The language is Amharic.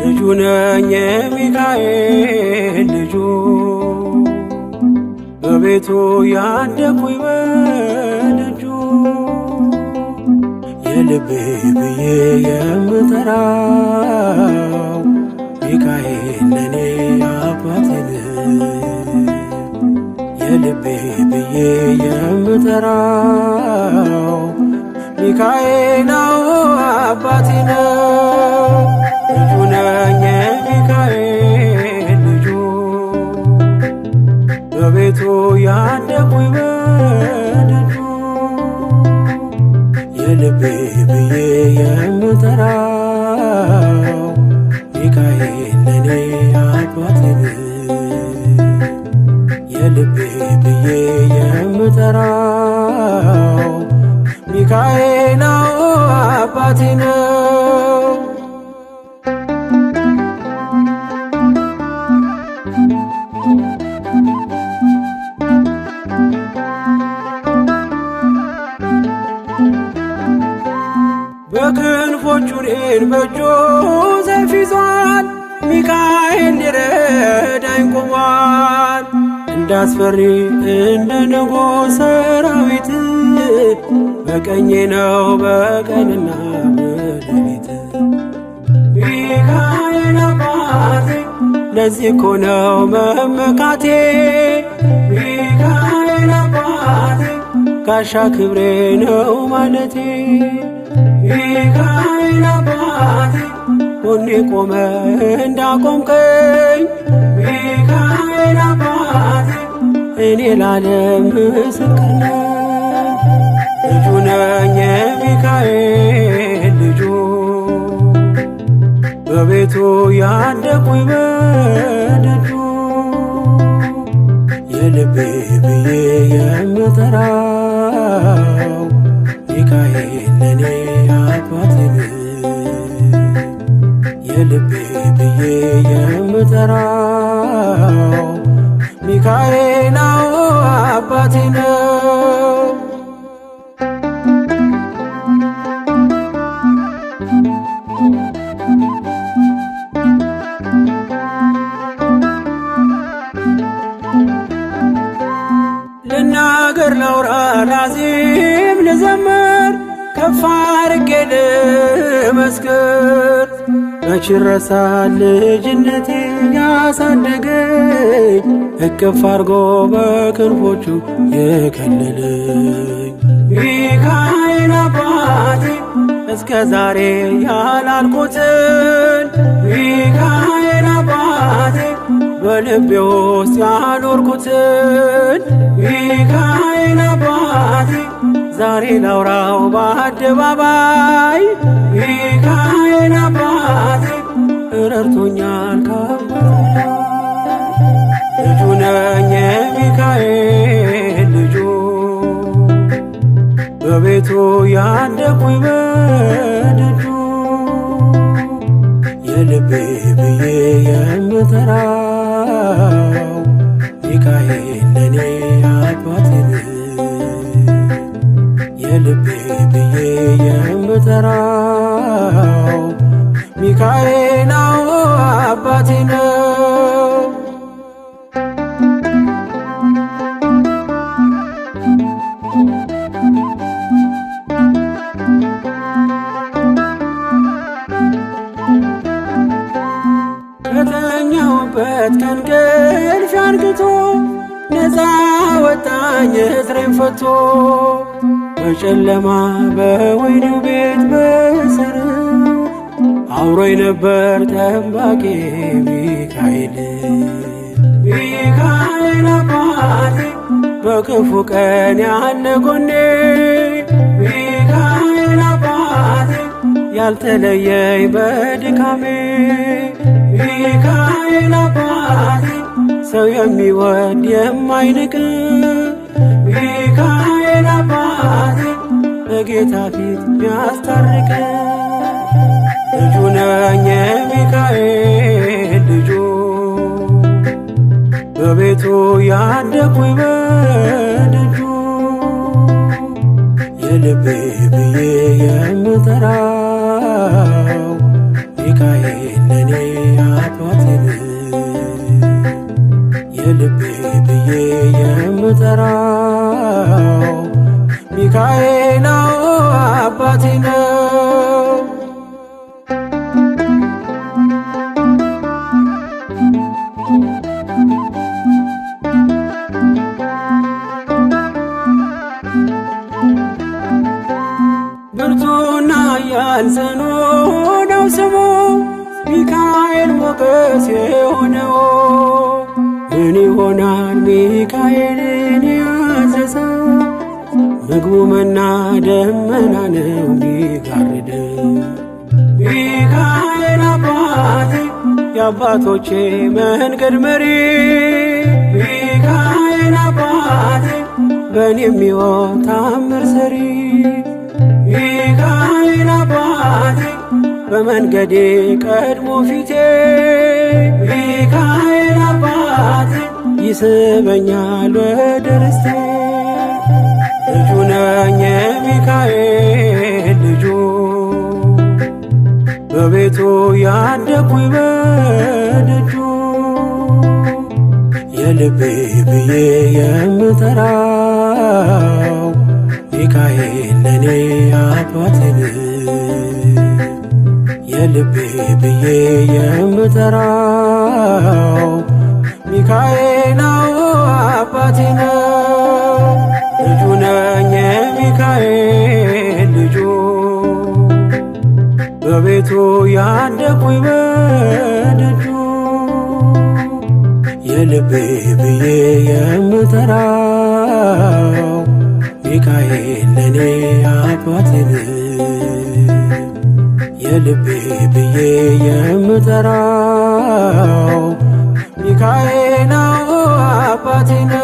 ልጁ ነኝ የሚካኤል ልጁ፣ በቤቱ ያደኩኝ በደጁ። የልቤ ብዬ የምጠራው ሚካኤል ለኔ አባቴ ነው። የልቤ ብዬ የምጠራው ሚካኤል አባቴ ነው። ልጁ ነኝ የሚካኤል ልጁ፣ በቤቱ ያደኩኝ በደጁ። የልቤ ብዬ የምጠራው ሚካኤል ለኔ አባቴ ነው። የልቤ ብዬ የምጠራው ሚካኤል አባቴ ነው። በክንፎቹ እኔን በእጁ ሰይፍ ይዟል፣ ሚካኤል ሊረዳኝ ቆሟል። እንዳስፈሪ እንደ ንጉሥ ሰራዊት በቀኜ ነው በቀንና በሌሊት። ሚካኤል አባቴ ለዚህ እኮ ነው መመካቴ። ሚካኤል አባቴ ጋሻ ክብሬ ነው ማለቴ። ሚካኤል አባቴ ጎኔ ቆመ እንዳቆምከኝ፣ ሚካኤል አባቴ እኔ ላለም ምስክር ነኝ። ልጁ ነኝ የሚካኤል ልጁ፣ በቤቱ ያደኩኝ በደጁ። የልቤ ብዬ የምጠራው ሚካኤል ለኔ አባቴ ነው። የልቤ ብዬ የምጠራው ሚካኤል አባቴ ነው። ልናገር ላውራ ላዚም ልዘምር ከፍ አድርጌ ልመስክር፣ መች ይረሳል ልጅነቴ ያሳደገኝ እቅፍ አድርጎ በክንፎቹ የከለለኝ። ሚካኤል አባቴ እስከ ዛሬ ያላልኩትን፣ ሚካኤል አባቴ በልቤ ውስጥ ያኖርኩትን፣ ሚካኤል አባቴ ዛሬ ላውራው በአደባባይ። ሚካኤል አባቴ ረድቶኛል ከአባቴ። ልጁ ነኝ የሚካኤል ልጁ፣ በቤቱ ያደኩኝ በደጁ። የልቤ ብዬ የምጠራው ሚካኤል ለኔ አባቴ ነው። የልቤ ብዬ የምጠራው ሚካኤል አባቴ ነው። ከተኛሁበት ከእንቅልፌ አንቅቶ ነፃ ወጣኝ እስሬን ፈቶ። በጨለማ በወህኒው ቤት በስር አብሮኝ ነበር ጠባቂ ሚካኤል። ሚካኤል አባቴ በክፉ ቀን ያለ ጎኔ፣ ሚካኤል አባቴ ያልተለየኝ በድካሜ፣ ሚካኤል አባቴ ሰው የሚወድ የማይንቅ፣ ሚካኤል አባቴ በጌታ ፊት ሚያስታርቅ። ልጁ ነኝ የሚካኤል ልጁ፣ በቤቱ ያደኩኝ በደጁ። የልቤ ብዬ የምጠራው ሚካኤል ለኔ ሚካኤል አዎ አባቴ ነው። ብርቱና ኃያል ጽኑ ነው ስሙ ሚካኤል ሞገስ የሆነው ምን ይሆናል ሚካኤልን ያዘዘ ምግቡ መና ደመና ነው ሚጋርድ ሚካኤል አባቴ የአባቶቼ መንገድ መሪ ሚካኤል አባቴ በእኔ የሚሆን ታምር ሰሪ ሚካኤል አባቴ በመንገዴ ቀድሞ ፊቴ ሚካኤል አባቴ ይስበኛል ወደ ርስቴ ልጁ ነኝ የሚካኤል ልጁ በቤቱ ያደኩኝ በደጁ የልቤ ብዬ የምጠራው ሚካኤል ለኔ አባቴን የልቤ ብዬ የምጠራው ሚካኤል አዎ አባቴ ነው። ልጁ ነኝ የሚካኤል ልጁ በቤቱ ያደኩኝ በደጁ የልቤ ብዬ የምጠራው ሚካኤል ለኔ አባቴን የልቤ ብዬ የምጠራው ሚካኤል አዎ አባቴ ነው።